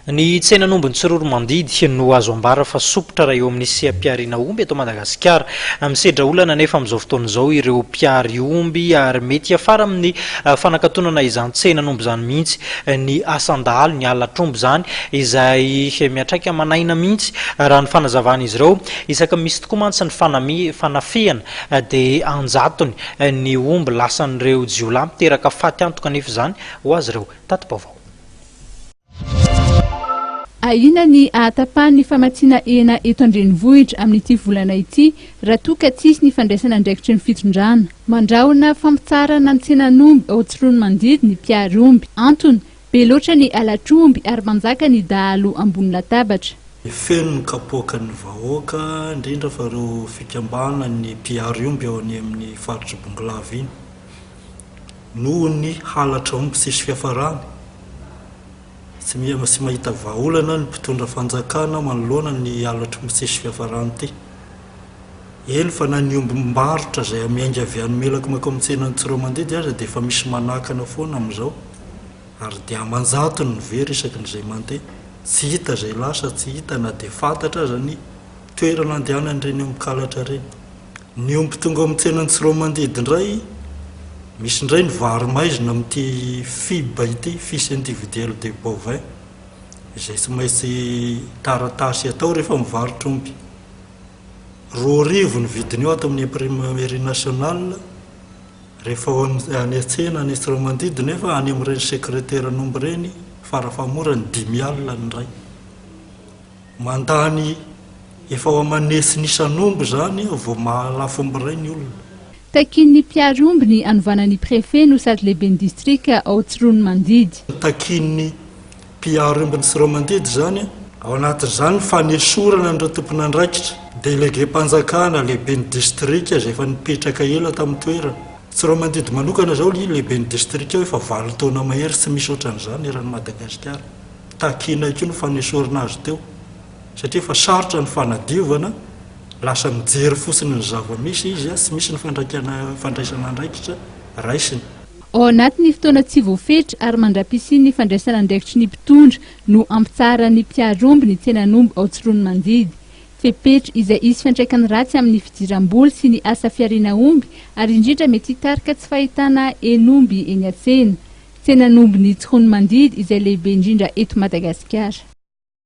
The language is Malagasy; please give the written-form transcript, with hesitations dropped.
Ny tsenan'ombin'i Tsiroanomandidy no azo ambara fa sompitra raha eo amin'ny seha-pihariana omby eto Madagasikara. Misedra olana anefa amin'izao fotoana izao ireo mpihary omby ary mety hiafara amin'ny fanakatonana izany tsenan'omby izany mihitsy ny asan-dahalo, ny halatr'omby izany izay miantraika aman'aina mihitsy raha ny fanazavan'izy ireo. Isaky ny misy tokoa mantsy ny fanafihana dia an-jatony ny omby lasan'ireo jiolahy miteraka faty antoka anefa izany ho azy ireo. Tati-baovao. Ahiana ny hahatapahan'ny famatsiana hena eto an-drenivohitra amin'ity volana ity raha toa ka tsy hisy ny fandraisana andraikitry ny fitondrana. Mandrahona fampitsaharana ny tsenan'omby ao Tsiroanomandidy ny mpihary omby. Antony, be loatra ny halatr'omby ary manjaka ny dahalo ambony latabatra. Feno ny kapoakan'ny vahoaka, indrindra fa ireo fikambanan'ny mpihary omby ao any amin'ny faritr'i Bongolava iny, noho ny halatra omby tsisy fiafarany. Tsy tsy mahita vahaolana ny mpitondra fanjakana manoloana ny halatry omby tsisy fiafarany ity. Eny fa na ny ombim-barotra izay miainga avy any Melaky mankao amin'ny tsenan'i Tsiroamandidy aza dia efa misy manakana foana amin'izao ary dia aman-jatony ny very isaky ny izay mandeha. Tsy hita izay lasa, tsy hita na dia fantatra aza ny toerana andehanan'ireny ombin-kalatra ireny. Ny omby tonga ao amin'ny tsenan'i Tsiroamandidy indray, misy indray ny vary maizina amin'ity FIB ity, Fiche Individuelle de Bovin, izay tsy maintsy taratasy atao rehefa mivarotra omby. 2000 ny vidin'io ato amin'ny Imprimerie Nationale, rehefa ao any an-tsena any Tsiroamandidy nefa any amin'ireny sekreteran'omby ireny farafahamorany 50 ny iray. Mandany efa ho aman'hetsiny isan'omby izany vao mahalafo omby iray ny olona. Takian'ny mpihary omby ny hanovana ny Préfet no sady lehiben'ny distrika ao Tsiroanomandidy. Takian'ny mpihary ombin'i Tsiroamandidy izany, ao anatin'izany ny fanesorana an'ireo tompon'andraikitra, delegem-panjakana, lehiben'ny distrika izay efa nipetraka ela tamin'ny toerana. Tsiroamandidy manokana izao, lehiben'ny distrika ao efa valo taona mahery tsy misy ohatran'izany eran'i Madagasikara. Takiana koa ny fanesorana azy teo satria efa sarotra ny fanadiovana, lasa mijery fotsiny ny zava-misy izy, tsy misy ny fandraisana andraikitra raisiny. Ao anatin'ny fotoana tsy voafetra ary mandra-pisian'ny fandraisana andraikitry ny mpitondra no hampitsaharan'ny mpihary omby ny tsenan'omby ao Tsiroanomandidy. Fepetra izay hisy fiantraikany ratsy amin'ny fidiram-bola sy ny asa fihariana omby ary indrindra mety hitarika tsy fahitana hen'omby eny an-tsena. Tsenan'omby ny Tsiroanomandidy izay lehibe indrindra eto Madagasikara.